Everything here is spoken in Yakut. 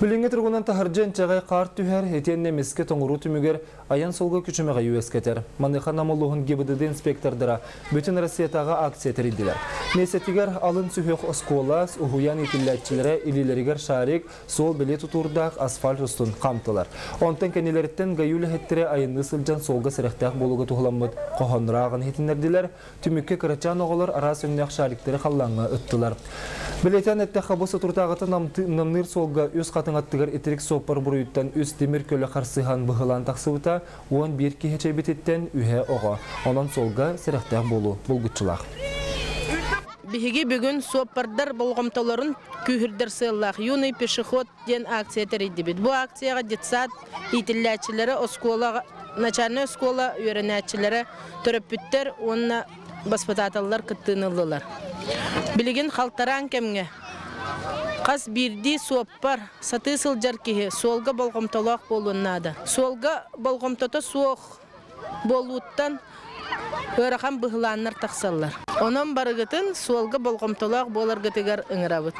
Билиҥҥи туругунан таһырдьа инчэҕэй хаар түһэр, итиэннэ эмискэ тоҥоруу түмүгэр айан суолга күчүмэҕэйи үөскэтэр. Маныаха Нам улууһун ГИБДД инспектордара Бүтүн Россиятааҕы акция тэрийдилэр. Миэстэтигэр алын сүһүөх оскуола, уһуйаан иитиллээччилэрэ илиилэригэр шарик, суол бэлиэ тутуурдаах асфальт устун хаамтылар. Онтон кэннилэриттэн ГАИ үлэһиттэрэ айанныы сылдьан суолга сэрэхтээх буолууга туһуламмыт хоһооннору ааҕан иһитиннэрдилэр, Түмүккэ кырачаан оҕолор араас өҥнөөх шариктары халлааҥҥа ыттылар. Бэлиэтээн эттэххэ, бу соторутааҕыта намныыр суолга үс хатыҥ аттыгар итирик суоппар буруйуттан үс тимир көлө харсыһан быһылаан тахсыбыта, 11 киһи эчэйбититтэн үһэ оҕо. Онон суолга сэрэхтээх буолуу булгуччулаах. Биһиги бүгүн суоппардар болҕомтолорун күүһүрдэр сыаллаах «Юный пешеход» диэн акция тэрийдибит. Бу акцияҕа детсад иитиллээччилэрэ, оскуола, начальнай оскуола үөрэнээччилэрэ, төрөппүттэр уонна баспытааталлар кыттыыны ыллылар. Билигин халтараан кэмҥэ хас биирдии суоппар, сатыы сылдьар киһи суолга болҕомтолоох буолуон наада. Суолга болҕомтото суох буолууттан ыарахан быһылааннар тахсаллар. Онон барыгытын суолга болҕомтолоох буоларгытыгар ыҥырабыт.